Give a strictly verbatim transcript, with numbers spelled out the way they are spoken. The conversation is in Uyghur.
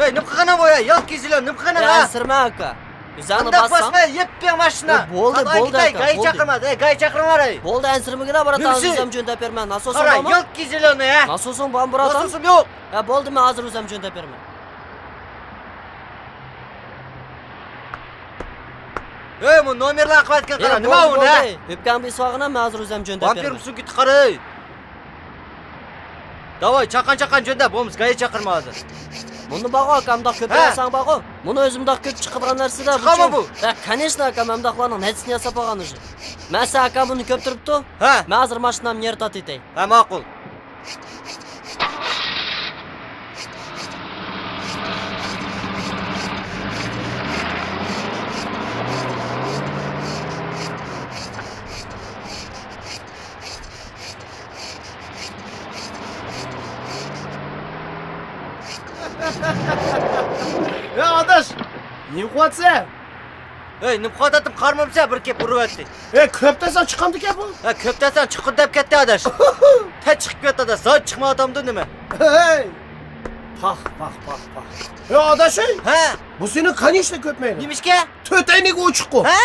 ھەي، نېمە قىلغىنىڭ بۇ، ھەي؟ يالت كېزىلەر، نېمە قىلغىنىڭ، ھە؟ ئەنسىرىمە، ئاكا. ئۆزۈڭنى ئەنداق باسساڭ. باسما، يېپىپ بېرىڭ ماشىنا. ھەي، بولدى، بولدى، ئاكا، گاي بولدى. چاقىرما، ھەي، گاي چاقىرىڭلار، ھەي. بولدى، ئەنسىرىمىگىنە، براتان، نېمىسى؟ ئۆزۈم جۆندەپ بېرىمەن. ناسوسۇڭ قارا، بارمۇ؟ يالت كېزىلەرنى، ھە؟ ناسوسۇڭ بارمۇ، براتان؟ ناسوسۇم يوق. ھە، بولدى، مەن ھازىر ئۆزۈم جۆندەپ بېرىمەن. ھەي، بۇ نومېرلار قىلىۋاتقان قارا، نېمە بولدى، ئۇ، نە؟ بولدى. ئۆپكەڭنى بېسىۋالغىنا، مەن ھازىر ئۆزۈم جۆندەپ بېرىمەن. ۋامپىر مۇسۇلكىتى قارا، ھەي. داۋاي، چاققان-چاققان جۆندەپ، بولمىسا گاي چاقىرما ھازىر. مۇندا بارغۇ، ئاكا، مۇنداق كۆپ، ھە، ياساڭ بارغۇ. مۇنى ئۆزى مۇنداق كۆپ چىقىدىغان نەرسىدە، چىقامۇ بۇ؟ ھە، كانېشنا، ئاكا، مەن مۇنداقلارنىڭ نەچچىسىنى ياساپ بولغان ئۆزى. مەسىلەن، ئاكا، بۇنى كۆپ تۇرۇپتۇ. ھە. مەن ھازىر ماشىنامنى يېرى تارتىۋېتەي. ھە، ماقۇل. يا ئاداش، نېمە قىلىۋاتىسەن؟ ھەي، نېمە قىلىۋاتاتتىم، قارىمامسەن، بىر كېلىپ ئۇرۇۋەتتى. ھەي، كۆپ دېسەڭ چىقامدىكەن بۇ؟ ھە، كۆپ دېسەڭ چىققىن دەپ كەتتى ئاداش. تە چىقىپ كەتتى ئاداش، زادى چىقمايۋاتامدۇ نېمە؟ ھەي! پاخ، پاخ، پاخ، پاخ. ھەي، ئاداش، ھەي! ھە؟ بۇ سېنىڭ، كانېشنا، كۆپمەيدۇ. نېمىشقا؟ تۆت ئەينىكى ئوچۇققۇ. ھە؟